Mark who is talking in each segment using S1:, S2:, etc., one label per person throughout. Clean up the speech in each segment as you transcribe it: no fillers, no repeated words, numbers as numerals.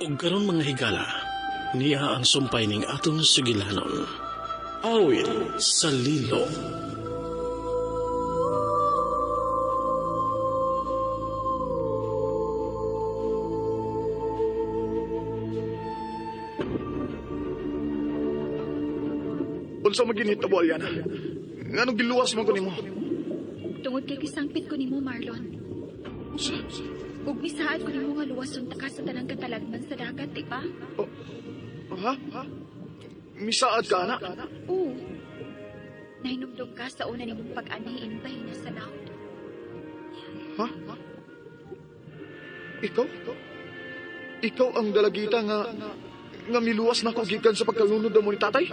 S1: Ug karon mga higala, niya ang sumpay ning atong sugilanon. Awit sa Lilo.
S2: Unsa man ginhitabo, Aliana? Nganong giluwas man ko nimo?
S3: Tungod kay gisangpit ko nimo, Marlon.
S2: Unsa?
S3: Ug misaad ko nimo nga luwason ta ka sa tanang katalagman sa dagat, di ba?
S2: Oh, ha? Misaad ka, ana?
S3: Oo. Nahinumdum ka sa una nimong pag-anhi inbay na sa laot.
S2: Ha? Ikaw? Ikaw ang dalagita nga nga miluwas na ko gikan sa pagkalunod mo ni tatay?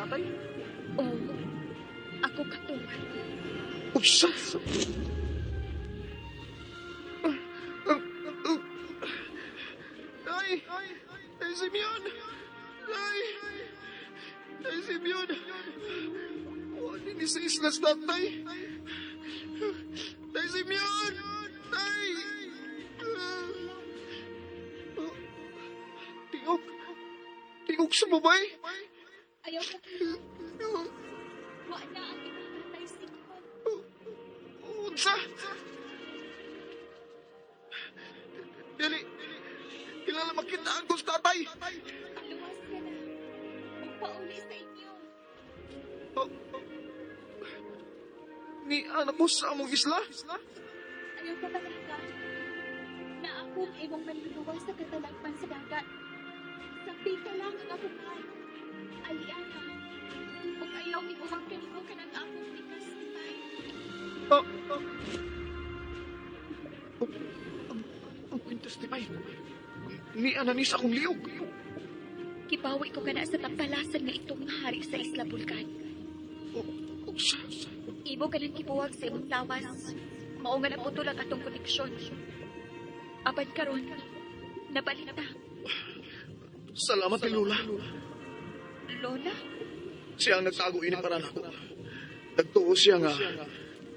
S3: Oo. Ako kato, Marlon.
S2: Unsa? Ay! Ay, Simeon! Ay! Ay, Simeon! Wala ni sa islas tatay! Tay Simeon! Tay! Tingog! Tingog sa babae!
S3: Ayaw ka. Wa na ang imong tatay, Simeon.
S2: Unsa? Dili! Kilala makita ang sa tatay!
S3: Luwas ka na. Ug pauli sa inyo.
S2: Oh, Ni anak ko sa among isla?
S3: Ayaw ka talaga. Na ako ang imong manluluwas sa katalagman sa dagat. Sampita lang ang akong mahal. Aliana. Ug ayaw ibuhag kanimo kanang akong pikas ni Tay.
S2: Oh, oh. Oh, ang kwintas ni Pai. Ni ananis akong liog.
S3: Kibawi ko kana sa tampalasan nga itong hari sa Isla Bulkan.
S2: Oh, unsa?
S3: Imo ka nang kibuwag sa imong lawas. Mao nga naputol ang atong koneksyon. Apan karon, nabalik ta.
S2: Salamat ni Lola.
S3: Lola?
S2: Siya ang nagtago ini para nako. Nagtuo siya nga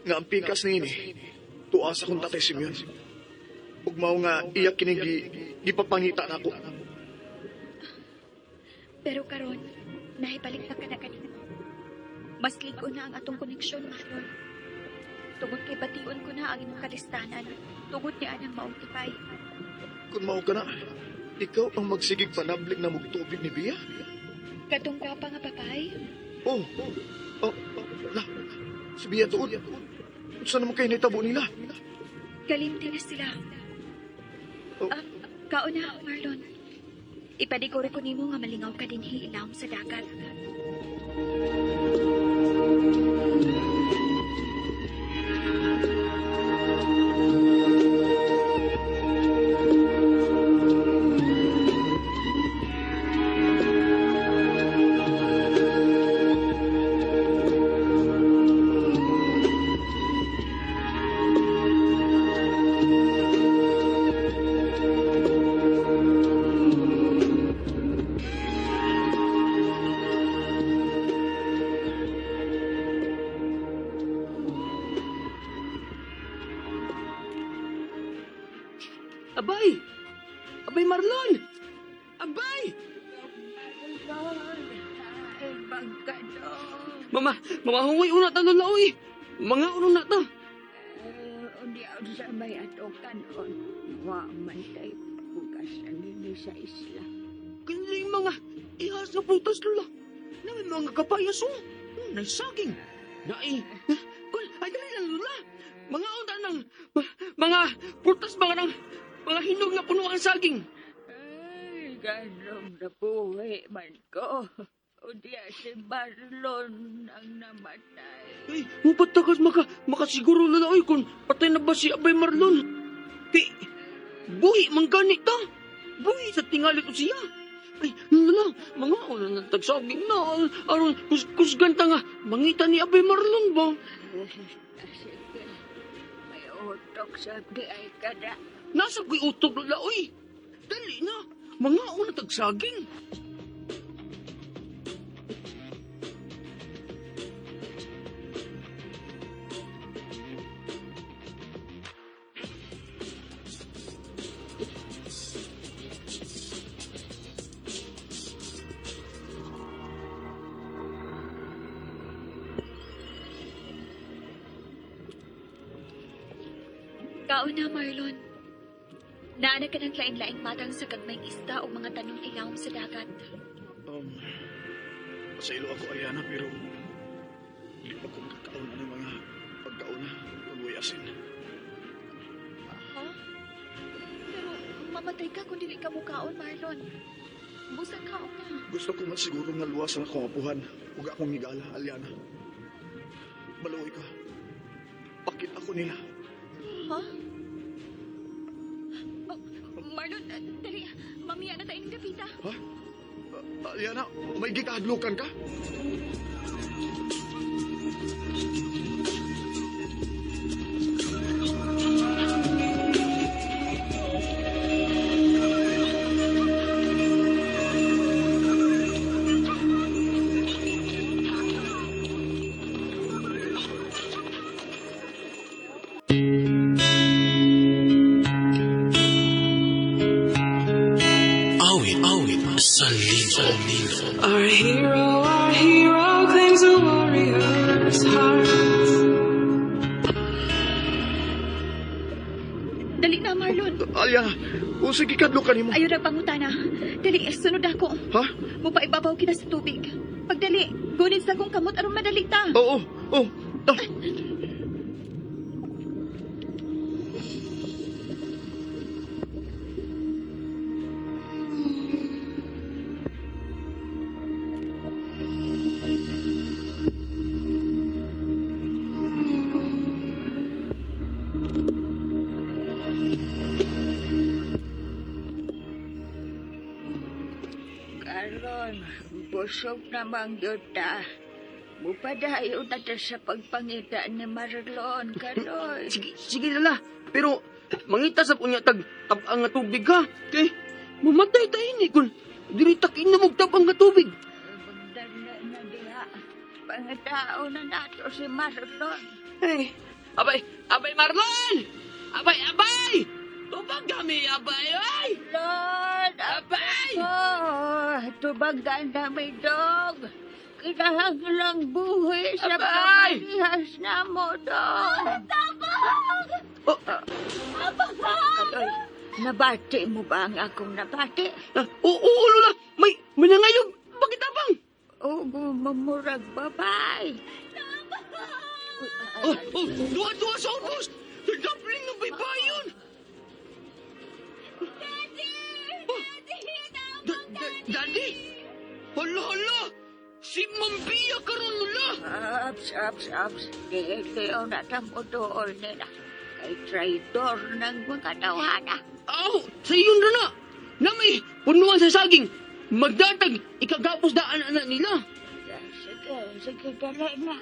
S2: nga ang pikas niini tuwa sa akong tatay Simeon. Ug mao nga iya kining gipapangita nako.
S3: Pero karon, naibalik na ka na kanimo. Mas lig-on na ang atong koneksyon, Marlon. Tungod kay bation ko na ang imong kalistanan. Tungod ni anang maong tipay.
S2: Kung mao ka na, ikaw ang magsigig panablik na mugtubig ni Bia?
S3: Katong gwapa nga babae,
S2: Oh, oh, oh, la, si Bia tuod. Saan naman kayo naitabo nila?
S3: Kalimti na sila.
S2: Oh.
S3: Kaon na, Marlon. Ipadiguro ko nimo nga malingaw ka dinhi ilawom sa dagat.
S4: Abay! Abay, Marlon! Abay! Mama, mama, hungoy una ta, Lola, uy! Mga uno na ta.
S5: Undi sa may atokan on. Wa man tay bugas nini sa isla.
S4: Kini mga ihas nga prutas, Lola. Na may mga kapayas, oh. Nay saging. Nai. Kul, ay dali lang, Lola. Mga unta ng mga prutas, mga ng mga hinog nga puno ang saging.
S5: Ay, ganong nabuhi man ko. Undi si Marlon ang namatay.
S4: Ay, mupatakas makasiguro, Lola, oy, kung patay na ba si Abay Marlon. Kay, buhi man gani ta. Buhi sa tingali ko siya. Ay, Lola, mga una na tagsaging na. Aron, kusgan ta nga, mangita ni Abay Marlon ba?
S5: Sige, may utok sa di ay kada.
S4: Nasa ko'y utok, Lola, oy. Dali na, mga una tagsaging.
S3: Kaon na, Marlon. Naana ka ng lain-laing matang sa gagmayng isda o mga tanong ilawom sa dagat.
S2: Pasaylo ako, Aliana, pero di pa ko makakaon ng mga pagkaon kung way asin.
S3: Ha? Pero mamatay ka kung dili ka mukaon, Marlon. Busang kaon na.
S2: Gusto ko man siguro nga luwas ang akong apuhan ug akong higala, Aliana. Maluoy ka. Pakit ako nila.
S3: Ha? Oh, Marlon, dali. Mamiya na tayong dapita.
S2: Ha? Aliana, may gikahadlukan ka?
S1: Awit, awit sa lino.
S6: Our hero claims a warrior's heart.
S3: Dali na, Marlon.
S2: Aliana, unsa gikahadlukan nimo?
S3: Ayaw na pangutana. Dali, sunod ako.
S2: Ha?
S3: Mupaibabaw kita sa tubig. Pagdali, gunit sa akong kamot aron madali ta.
S2: Oo, oo. Ah.
S5: Karon, busog namang yuta. Mupadayo na ta sa pagpangita ni Marlon, Kaloy.
S4: Sige, sige Lola. Pero mangita sa unya tag tab-ang nga tubig ha. Kay mamatay tayo ni kung dili ta kinom og tab-ang nga tubig.
S5: Magdala na diha. Pangitao na nato si Marlon.
S4: Ay, abay, abay Marlon! Abay, abay! Tubag kami, abay, ay!
S5: Lord,
S4: Abay!
S5: Oh, tubagan na may dog. Kinahanglang buhi sa
S4: Abay!
S5: pamarihas na mo, dog.
S4: Oh,
S5: Kaloy, nabati mo ba ang akong nabati?
S4: ah, oo, oo, Lola! May nangayog! Bakit abang?
S5: O gumamurag babay.
S4: Oh, oh, duha-duha sa ubos! Nagdapling ng baybayon!
S3: Daddy! Daddy!
S4: Daddy! Hala, hala! Si Mambia karon Lola!
S5: Ups, ups, ups. Dili na tamo dool nila. Kay traitor ng mga tawhana.
S4: Aw, sa iyon na na! Na may punuan sa saging! Magdatag, ikagapos daan anak nila!
S5: Sige, sige, dali na.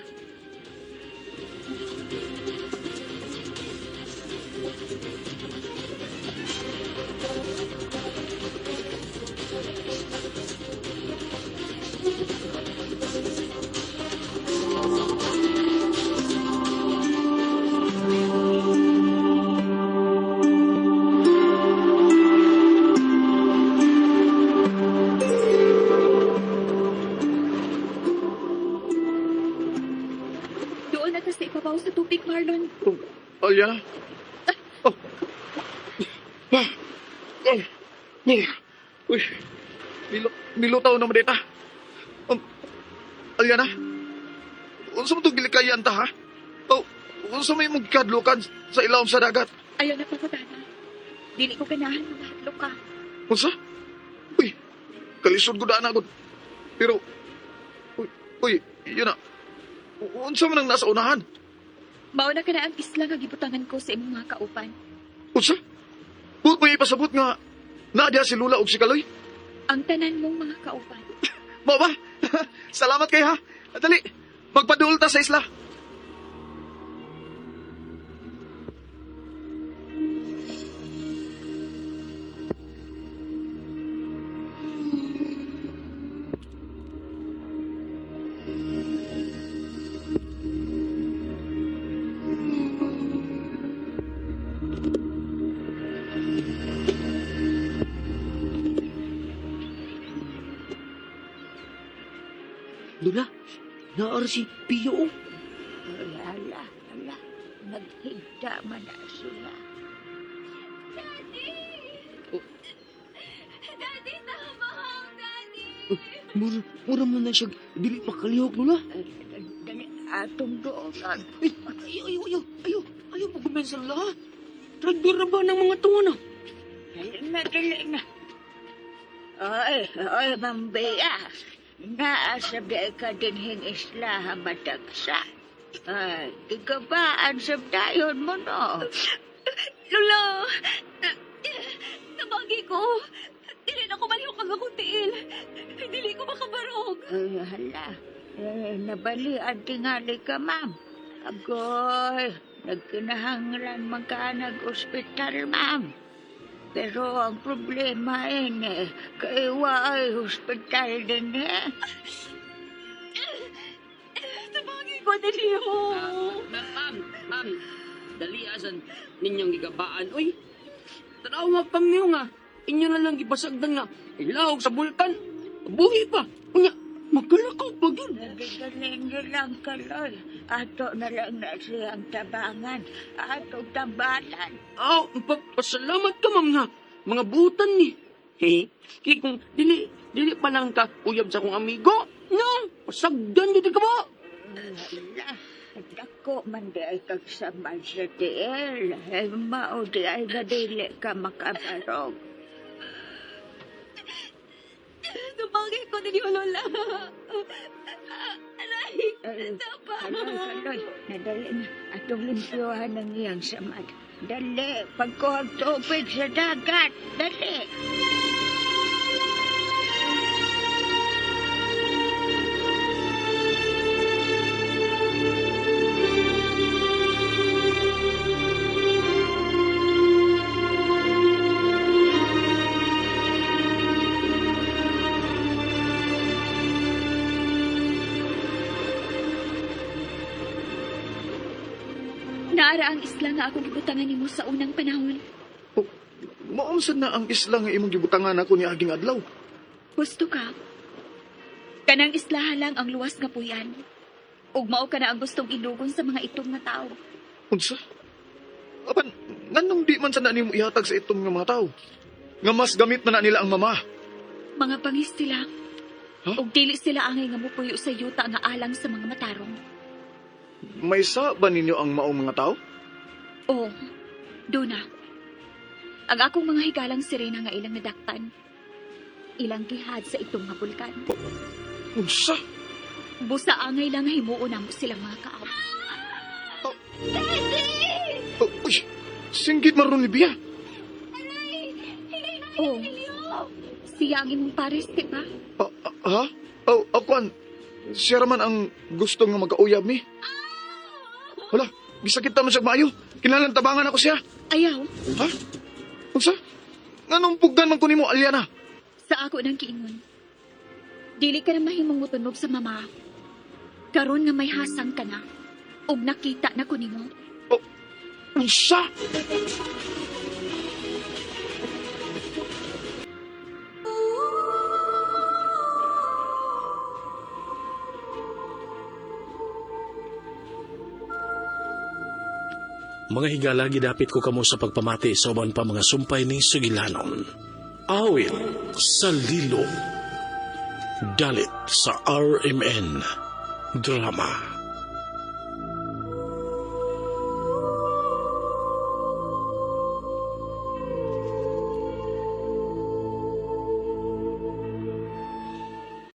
S3: Doon na ta sa ibabaw sa tubig, Marlon.
S2: Oh, Aliana. Oh. Ah. Oh. Oh. Uy. Nilutaw naman dita. Aliana. Unsa man tong gilikayan ta ha? Oh, unsa may mong gikadlukan sa ilawom sa dagat?
S3: Ayaw na pangutana. Dili ko ganahan nga mahadlok ka.
S2: Unsa? Uy, kalisod ko daan ako. Pero, uy, uy, yun na. Unsa man ang nasa unahan?
S3: Mao na ka na ang isla nga gibutangan ko sa imong mga kaupan.
S2: Unsa? Buot mo ipasabot nga naadya si Lula og si Kaloy?
S3: Ang tanan mong mga kaupan.
S2: Mao ba? Salamat kay ha. Dali, magpaduol ta sa isla.
S4: Lola, naar si Pio.
S5: Ala, ala, ala. Naghigda man na sila.
S4: Mura, mura man na siya dili makalihok, Lola.
S5: Dali, atong doon.
S4: Ay, ayo, ayo, ayo, ayo, ayo, pag-kumensa, Lola, ha? Traidor na ba ng mga tunga na?
S5: Dali na, dali na. Oy, oy, Ma'am Bea. Naa sa di ka dinhing isla ha matagsa. Ay, gigabaan sa dayon mo no.
S3: Lola! Tabagi ko! Dili na ko malihok ang akong tiil. Dili ko makabarog.
S5: Ay, hala. Eh, nabalian tingali ka, ma'am. Agoy, nagkinahanglan man ka nag-ospital, ma'am. Pero ang problema eh, kay ay hospital din eh.
S3: Tabagi ko, dili ho.
S4: Ma'am, ma'am, ma'am, dali asan ninyong gigabaan, uy. Tanaw nga pang niyo nga, inyo na lang gibasagdan nga, ilawag sa bulkan, buhi pa, unya, magkalakaw pa yun.
S5: Nagagaling niyo lang kaloy. Ato na lang na siyang tabangan. Ato tambalan.
S4: Aw, pasalamat ka, ma'am nga, mga butan ni. He, kay kung dili, dili pa lang ka uyab sa akong amigo, no, pasagdan yun ka ba?
S5: Hala, dako man di ay kagsamal sa tiil. Ay mao di ay gadili ka makabarog.
S3: Tabagi ko, dili ho, Lola. Aray!
S5: Ay,
S3: Taba!
S5: Kaloy, kaloy, nadali na. Atong limpyohan ang iyang samad. Dali, pagkuhag tubig sa dagat. Dali.
S3: Naara ang isla nga akong gibutangan nimo sa unang panahon.
S2: Oh, maunsa na ang isla nga imong gibutangan ako ni aging adlaw.
S3: Gusto ka? Kanang islaha lang ang luwas nga puyan. Ug mao ka na ang gustong ilugon sa mga itom nga tao.
S2: Unsa? Apan, nganong di man sa na nimo ihatag sa itong nga mga tao? Nga mas gamit man na nila ang mama.
S3: Mga bangis sila.
S2: Huh?
S3: Ug dili sila angay nga mupuyo sa yuta nga alang sa mga matarong.
S2: May sa ba ninyo ang maong mga tao?
S3: Oo, Duna. Ang akong mga higalang sirena nga ilang nadakpan. Ilang gihad sa itong nga bulkan.
S2: Unsa?
S3: Busa angay lang himuon namo silang mga kaab.
S2: Oh, uy, singgit maron ni Bia.
S3: Oo. Siya ang imong pares, di ba?
S2: Ah, ah, ha? Oh, akuan. Siya raman ang gusto nga magkauyab mi. Hala, gisakit man siya maayo. Kinahanglan tabangan ako siya.
S3: Ayaw,
S2: Ha? Unsa? Nganong pugdan man ko nimo Aliana?
S3: sa ako ng kiingon. Dili ka na mahimong motunog sa mama. Karon nga may hasang ka na, ug nakita na ko nimo.
S2: Unsa?
S1: Mga higala, gidapit ko kamo sa pagpamati sa uban pa mga sumpay ni Sugilanon. Awit sa Lilo. Dalit sa RMN. Drama.